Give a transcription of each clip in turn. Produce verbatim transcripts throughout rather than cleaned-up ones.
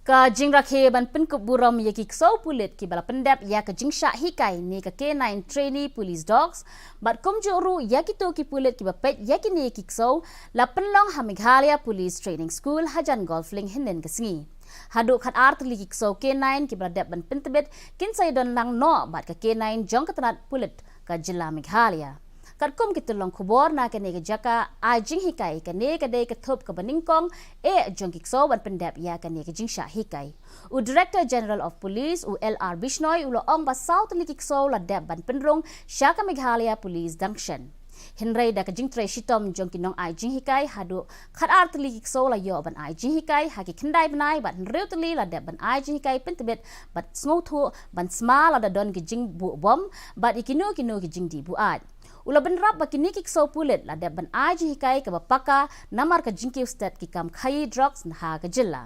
Ka jingrakhe ban pynkup burom ïa ki ksew pulit kiba la pyndep ïa ka jingshah hikai ne ka K nine Trainee Police Dogs, bad kumjuh ruh ïa kito ki pulit kiba peit ïa kine ki ksew, la pynlong ha Meghalaya Police Training School hajan Golf Link hynnin ka sngi. Haduh khat ar tylli ki ksew K nine kiba la dep ban pyntbit kin sa ïadon lang noh bad ka K nine jong ka tnat pulit ka jylla Meghalaya. Katkum ki tyllong khubor na kane ka jaka ai jinghikai, kane ka dei ka thup kaba nyngkong eh jong ki ksew ban pyndep ïa kane ka jingshah hikai. U Director General of Police, u L R Bishnoi, u la ong ba saw tylli ki ksew la dep ban pynrung sha ka Meghalaya Police dang shen. Hynrei da ka jingtrei shitom jong ki nongai jinghikai, haduh khat ar tylli ki ksew la ïoh ban ai jinghikai ha ki khyndai bnai, bad hynriew tylli la dep ban ai jinghikai pyntbit bad sngewthuh ban sma lada don ki jingbuh bom bad ïa kino kino ki jingdih buaid. U la bynrap ba kine ki ksew pulit la dep ban ai jinghikai kaba paka namar ka jingkiew stet ki kam khaïi drugs ha ka jylla.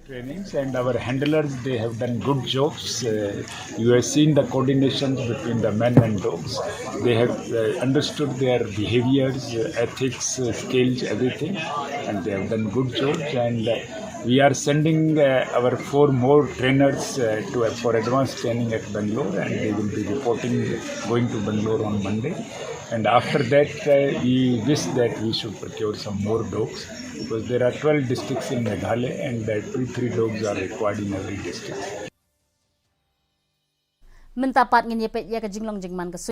Trainings and our handlers, they have done good jobs. Uh, you have seen the coordination between the men and dogs. They have uh, understood their behaviors, uh, ethics, uh, skills, everything, and they have done good jobs. And uh, we are sending uh, our four more trainers uh, to for advanced training at Bangalore, and they will be reporting going to Bangalore on Monday. And after that, uh, we wish that we should procure some more dogs because there are twelve districts in Meghalaya, and uh, two, three dogs are required in every district. Mynta pat ngin ïa peit ïa ka jinglong jingman ka